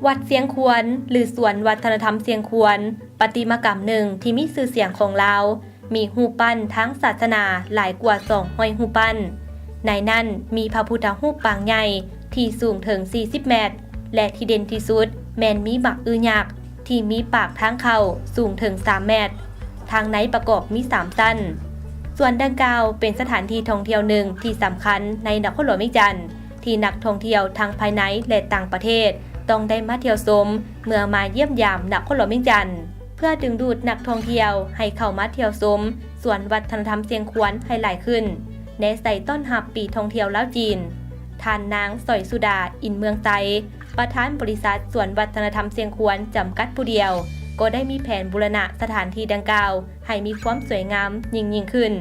ວັດຊຽງຄວນ ຫຼື ສວນວັດທະນະທຳຊຽງຄວນ ປະຕິມາກຳໜຶ່ງທີ່ມີຊື່ສຽງຂອງລາວ, ມີຮູບປັ້ນທາງສາສະໜາຫຼາຍກວ່າສອງຮ້ອຍຮູບປັ້ນ. ໃນນັ້ນມີພະພຸດທະຮູບປາງໃຫຍ່ທີ່ສູງເຖິງສີ່ສິບແມັດ ແລະ ທີ່ເດັ່ນທີ່ສຸດແມ່ນມີໝາກອຶຍັກທີ່ມີປາກທາງເຂົ້າສູງເຖິງສາມແມັດ, ທາງໃນປະກອບມີສາມຊັ້ນ. ສວນດັ່ງກ່າວເປັນສະຖານທີ່ທ່ອງທ່ຽວໜຶ່ງທີ່ສຳຄັນໃນນະຄອນຫຼວງວຽງຈັນ ທີ່ນັກທ່ອງທ່ຽວທັງພາຍໃນ ແລະ ຕ່າງປະເທດ ຕ້ອງໄດ້ມາທ່ຽວຊົມເມື່ອມາຢ້ຽມຢາມນະຄອນຫຼວງວຽງຈັນ. ເພື່ອດຶງດູດນັກທ່ອງທ່ຽວໃຫ້ເຂົ້າມາທ່ຽວຊົມສວນວັດທະນະທຳຊຽງຄວນໃຫ້ຫຼາຍຂຶ້ນ ແນໃສ່ຕ້ອນຮັບປີທ່ອງທ່ຽວລາວ-ຈີນ, ທ່ານນາງ ສອຍສຸດາ ອິນເມືອງໄຊ ປະທານບໍລິສັດສວນວັດທະນະທຳຊຽງຄວນ ຈຳກັດຜູ້ດຽວ ກໍໄດ້ມີແຜນບູລະນະສະຖານທີ່ດັ່ງກ່າວໃຫ້ມີຄວາມສວຍງາມຍິ່ງໆຂຶ້ນ.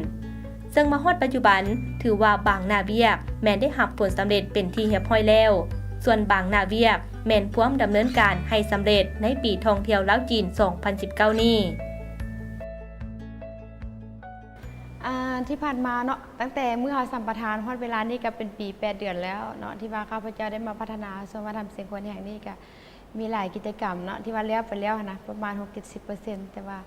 ເຊິ່ງມາຮອດປັດຈຸບັນ ຖືວ່າບາງໜ້າວຽກແມ່ນໄດ້ຮັບຜົນສຳເລັດເປັນທີ່ຮຽບຮ້ອຍແລ້ວ, ສ່ວນບາງໜ້າວຽກແມ່ນພວມດຳເນີນການໃຫ້ສຳເລັດໃນປີທ່ອງທ່ຽວລາວ-ຈີນ ສອງພັນສິບເກົ້ານີ້. ອ່າ ທີ່ຜ່ານມາເນາະ ຕັ້ງແຕ່ມື້ເຮົາສຳປະທານຮອດເວລານີ້ກໍເປັນປີແປດເດືອນແລ້ວເນາະ ທີ່ວ່າຂ້າພະເຈົ້າໄດ້ມາພັດທະນາສວນວັດທະນະທຳຊຽງຄວນແຫ່ງນີ້ ກໍມີຫຼາຍກິດຈະກຳເນາະ ທີ່ວ່າແລ້ວໄປແລ້ວຫັ້ນນະ ປະມານຫົກເຈັດສິບເປີເຊັນ ແຕ່ວ່າ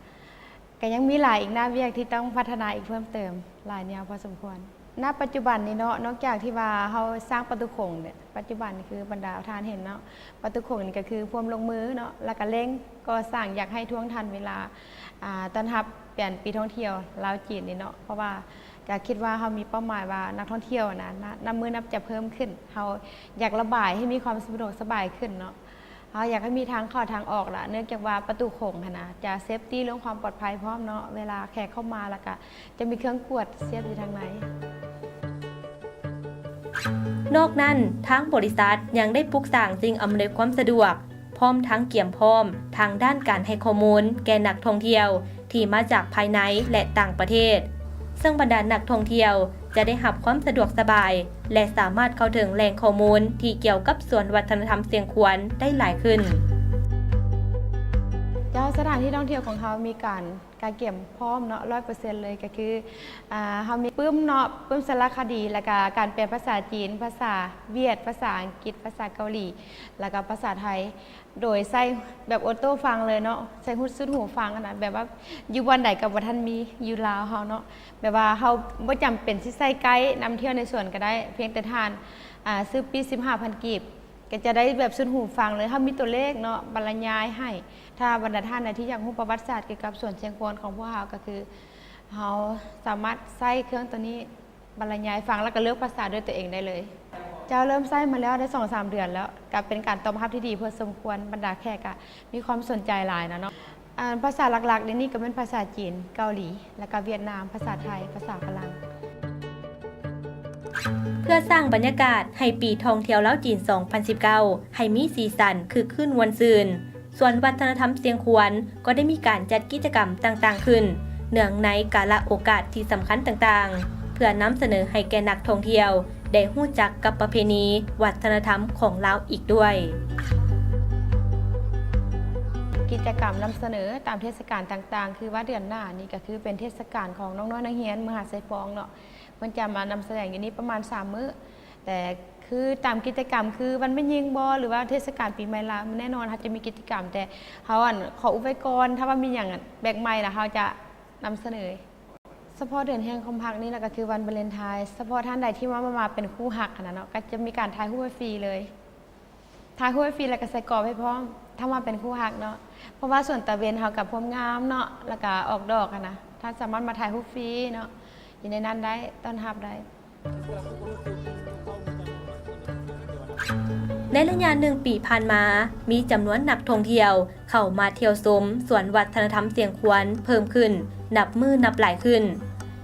ກໍຍັງມີຫຼາຍອີກໜ້າວຽກທີ່ຕ້ອງພັດທະນາອີກເພີ່ມເຕີມຫຼາຍແນວພໍສົມຄວນ. ນະປັດຈຸບັນນີ້ເນາະ ນອກຈາກທີ່ວ່າເຮົາສ້າງປະຕູໂຂງເນຍ ປັດຈຸບັນນີ້ຄືບັນດາທ່ານເຫັນເນາະ ປະຕູໂຂງນີ້ກໍຄືພວມລົງມືເນາະ ແລ້ວກໍເລັ່ງກໍ່ສ້າງ ຢາກໃຫ້ທ່ວງທັນເວລາ ອ່າ ຕ້ອນຮັບແບນປີທ່ອງທ່ຽວລາວ-ຈີນນີ້ເນາະ ເພາະວ່າກໍຄິດວ່າເຮົາມີເປົ້າໝາຍວ່ານັກທ່ອງທ່ຽວນະ ນະ ນັບມື້ນັບຈະເພີ່ມຂຶ້ນ ເຮົາຢາກລະບາຍໃຫ້ມີຄວາມສະດວກສະບາຍຂຶ້ນເນາະ. ເຮົາຢາກໃຫ້ມີທາງເຂົ້າທາງອອກລະ ເນື່ອງຈາກວ່າປະຕູໂຂງຫັ້ນນະ ຈະເຊຟຕີເລື່ອງຄວາມປອດໄພພ້ອມເນາະ ເວລາແຂກເຂົ້າມາ ແລ້ວກະຈະມີເຄື່ອງກວດຊຽບຢູ່ທາງໃນ. ນອກນັ້ນ, ທາງບໍລິສັດຍັງໄດ້ປຸກສ້າງສິ່ງອຳນວຍຄວາມສະດວກ ພ້ອມທັງກຽມພ້ອມທາງດ້ານການໃຫ້ຂໍ້ມູນແກ່ນັກທ່ອງທ່ຽວ ທີ່ມາຈາກພາຍໃນ ແລະ ຕ່າງປະເທດ, ເຊິ່ງບັນດານັກທ່ອງທ່ຽວຈະໄດ້ຮັບຄວາມສະດວກສະບາຍ ແລະ ສາມາດເຂົ້າເຖິງແຫຼ່ງຂໍ້ມູນທີ່ກ່ຽວກັບສວນວັດທະນະທຳຊຽງຂວນໄດ້ຫຼາຍຂຶ້ນ. ເຈົ້າ, ສະຖານທີ່ທ່ອງທ່ຽວຂອງເຮົາມີການ ການກຽມພ້ອມເນາະ ຮ້ອຍເປີເຊັນເລີຍ ກໍຄື ອ່າ ເຮົາມີປຶ້ມເນາະ ປຶ້ມສາລະຄະດີ ແລ້ວກະການແປພາສາຈີນ, ພາສາຫວຽດ, ພາສາອັງກິດ, ພາສາເກົາຫຼີ ແລ້ວກະພາສາໄທ. ໂດຍໃຊ້ແບບໂອໂຕ້ຟັງເລີຍເນາະ ໃສ່ຫຸດຊຸດຫູຟັງຫັ້ນນະ ແບບວ່າຢູ່ບ່ອນໃດກໍບໍ່ທັນມີຢູ່ລາວເຮົາເນາະ ແບບວ່າເຮົາບໍ່ຈຳເປັນຊິໃຊ້ໄກນຳທ່ຽວໃນສວນກໍໄດ້ ພຽງແຕ່ທ່ານ ອ່າ ຊື້ປີ້ສິບຫ້າພັນກີບ ກໍຈະໄດ້ແບບຊຸດຫູຟັງເລີຍ ເຮົາມີຕົວເລກເນາະ ບັນລະຍາຍໃຫ້ ຖ້າບັນດາທ່ານໃດທີ່ຢາກຮູ້ປະຫວັດສາດກ່ຽວກັບສວນຊຽງຂວນຂອງພວກເຮົາ ກໍຄືເຮົາສາມາດໃຊ້ເຄື່ອງຕົວນີ້ ບັນລະຍາຍຟັງ ແລ້ວກໍເລືອກພາສາດ້ວຍຕົວເອງໄດ້ເລີຍ. ເຈົ້າ, ເລີ່ມໃຊ້ມາແລ້ວໄດ້ສອງສາມເດືອນແລ້ວ ກໍເປັນການຕອບຮັບທີ່ດີພໍສົມຄວນ ບັນດາແຂກກໍມີຄວາມສົນໃຈຫຼາຍນະເນາະ. ອ່າ ພາສາຫຼັກໆດຽວນີ້ກໍແມ່ນພາສາຈີນ, ເກົາຫຼີ ແລ້ວກໍຫວຽດນາມ, ພາສາໄທ, ພາສາຝຣັ່ງ. ເພື່ອສ້າງບັນຍາກາດໃຫ້ປີທ່ອງທ່ຽວລາວ-ຈີນ ສອງພັນສິບເກົ້າ ໃຫ້ມີສີສັນຄຶກຄື້ນມ່ວນຊື່ນ, ສວນວັດທະນະທຳຊຽງຂວນກໍໄດ້ມີການຈັດກິດຈະກຳຕ່າງໆຂຶ້ນ ເນື່ອງໃນກາລະໂອກາດທີ່ສຳຄັນຕ່າງໆ ເພື່ອນຳສະເໜີໃຫ້ແກ່ນັກທ່ອງທ່ຽວໄດ້ຮູ້ຈັກກັບປະເພນີວັດທະນະທຳຂອງລາວອີກດ້ວຍ. ກິດຈະກຳນຳສະເໜີຕາມເທດສະການຕ່າງໆ ຄືວ່າເດືອນໜ້ານີ້ກໍຄືເປັນເທດສະການຂອງນ້ອງນ້ອຍນັກຮຽນມະຫາໄຊຟອງເນາະ ເພິ່ນຈະມານຳສະແດງຢູ່ນີ້ປະມານສາມມື້ ແຕ່ຄືຕາມກິດຈະກຳຄືວັນແມ່ຍິງບໍ ຫຼືວ່າເທດສະການປີໃໝ່ລາວ ແນ່ນອນເຮົາຈະມີກິດຈະກຳ ແຕ່ເຮົາ ອັນ ຂໍອຸບໄວ້ກ່ອນ ຖ້າວ່າມີຫຍັງ ອັນ ແປກໃໝ່ລະເຮົາຈະນຳສະເໜີ. ສະເພາະເດືອນແຫ່ງຄວາມຮັກນີ້ລະ ກໍຄືວັນວາເລັນທາຍ ສະເພາະທ່ານໃດທີ່ວ່າມາ ມາເປັນຄູ່ຮັກຫັ້ນນະເນາະ ກໍຈະມີການຖ່າຍຮູບຟຣີເລີຍ. ຖ່າຍຮູບຟຣີ ແລ້ວກໍໃສ່ກອບໃຫ້ພ້ອມ ຖ້າວ່າເປັນຄູ່ຮັກເນາະ ເພາະວ່າສວນຕາເວັນເຮົາກໍພວມງາມເນາະ ແລ້ວກໍອອກດອກຫັ້ນນະ ທ່ານສາມາດມາຖ່າຍຮູບຟຣີເນາະ ຢູ່ໃນນັ້ນໄດ້ ຕ້ອນຮັບໄດ້. ໃນໄລຍະໜຶ່ງປີຜ່ານມາ, ມີຈຳນວນນັກທ່ອງທ່ຽວເຂົ້າມາທ່ຽວຊົມສວນວັດທະນະທຳຊຽງຂວນເພີ່ມຂຶ້ນນັບມື້ນັບຫຼາຍຂຶ້ນ.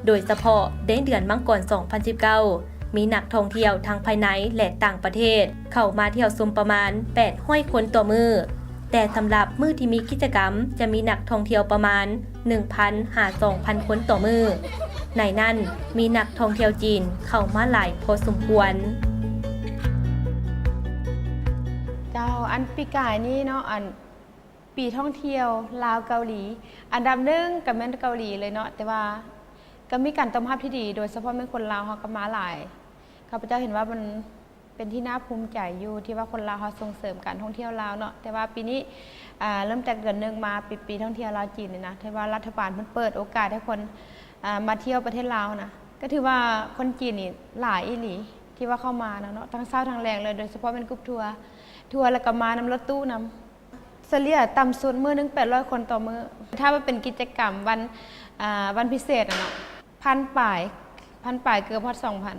ໂດຍສະເພາະໃນເດືອນມັງກອນ ສອງພັນສິບເກົ້າ ມີນັກທ່ອງທ່ຽວທັງພາຍໃນ ແລະ ຕ່າງປະເທດເຂົ້າມາທ່ຽວຊົມປະມານ ແປດຮ້ອຍຄົນຕໍ່ມື້, ແຕ່ສຳລັບມື້ທີ່ມີກິດຈະກຳ ຈະມີນັກທ່ອງທ່ຽວປະມານ ໜຶ່ງພັນ ຫາ ສອງພັນຄົນຕໍ່ມື້. ໃນນັ້ນ ມີນັກທ່ອງທ່ຽວຈີນເຂົ້າມາຫຼາຍພໍສົມຄວນ. ເຈົ້າ, ອັນປີກາຍນີ້ເນາະ ອັນ ປີທ່ອງທ່ຽວລາວເກົາຫຼີ ອັນດັບໜຶ່ງກໍແມ່ນເກົາຫຼີເລີຍເນາະ ແຕ່ວ່າກໍມີການຕອບຮັບທີ່ດີ ໂດຍສະເພາະແມ່ນຄົນລາວເຮົາກໍມາຫຼາຍ ຂ້າພະເຈົ້າເຫັນວ່າມັນ ປັນທີ່ໜ້າພູມໃຈຢູ່ ທີ່ວ່າຄົນລາວເຮົາສົ່ງເສີມການທ່ອງທ່ຽວລາວເນາະ. ແຕ່ວ່າປີນີ້ ອ່າ ເລີ່ມຈາກເດືອນໜຶ່ງມາ ປີ ປີທ່ອງທ່ຽວລາວຈີນນີ້ນະ ຖືວ່າລັດຖະບານເພິ່ນເປີດໂອກາດໃຫ້ຄົນ ອ່າ ມາທ່ຽວປະເທດລາວນະ ກໍຖືວ່າຄົນຈີນນີ້ຫຼາຍອີ່ຫຼີ ທີ່ວ່າເຂົ້າມານະເນາະ ທັງເຊົ້າທັງແລງເລີຍ ໂດຍສະເພາະແມ່ນກຸ່ມທົວ ທົວແລ້ວກໍມານຳລົດຕູ້ນຳ. ສະເລ່ຍຕ່ຳສຸດມື້ໜຶ່ງ ແປດຮ້ອຍຄົນຕໍ່ມື້. ຖ້າວ່າເປັນກິດຈະກຳວັນ ອ່າ ວັນພິເສດນະເນາະ ພັນປາຍ ພັນປາຍ ເກືອບຮອດສອງພັນ.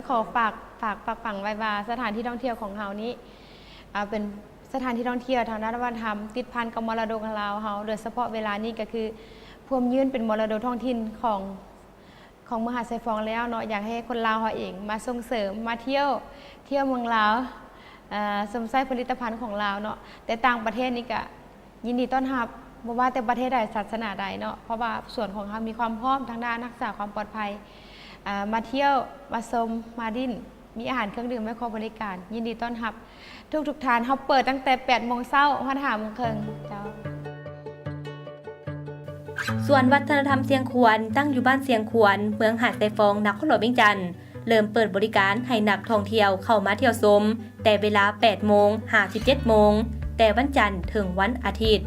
ຂໍຝາກ ຝາກ ຝາກຝັງໄວ້ວ່າ ສະຖານທີ່ທ່ອງທ່ຽວຂອງເຮົານີ້ ອ່າ ເປັນສະຖານທີ່ທ່ອງທ່ຽວທາງດ້ານວັດທະນະທຳ ຕິດພັນກັບມໍລະດົກລາວເຮົາ ໂດຍສະເພາະເວລານີ້ກໍຄືພວມຍືນເປັນມໍລະດົກທ້ອງຖິ່ນຂອງ ຂອງເມືອງຫາດຊາຍຟອງແລ້ວເນາະ. ຢາກໃຫ້ຄົນລາວເຮົາເອງມາສົ່ງເສີມ ມາທ່ຽວ ທ່ຽວເມືອງລາວ ເອີ ຊົມໃຊ້ຜະລິດຕະພັນຂອງລາວເນາະ. ແຕ່ຕ່າງປະເທດນີ້ກະຍິນດີຕ້ອນຮັບ ບໍ່ວ່າແຕ່ປະເທດໃດ ສາສະໜາໃດເນາະ ເພາະວ່າສວນຂອງເຮົາມີຄວາມພ້ອມທາງດ້ານຮັກສາຄວາມປອດໄພ ເອີ ມາທ່ຽວ ມາຊົມ ມາຫຼິ້ນ ມີອາຫານເຄື່ອງດື່ມໄວ້ຄອຍບໍລິການ ຍິນດີຕ້ອນຮັບທຸກໆທ່ານ. ເຮົາເປີດຕັ້ງແຕ່ແປດໂມງເຊົ້າຮອດຫ້າໂມງເຄິ່ງເຈົ້າ. ສວນວັດທະນະທຳຊຽງຂວນ ຕັ້ງຢູ່ບ້ານຊຽງຂວນ ເມືອງຫາດຊາຍຟອງ ນະຄອນຫຼວງວຽງຈັນ ເລີ່ມເປີດບໍລິການໃຫ້ນັກທ່ອງທ່ຽວເຂົ້າມາທ່ຽວຊົມ ແຕ່ເວລາແປດໂມງຫາສິບເຈັດໂມງ ແຕ່ວັນຈັນເຖິງວັນອາທິດ.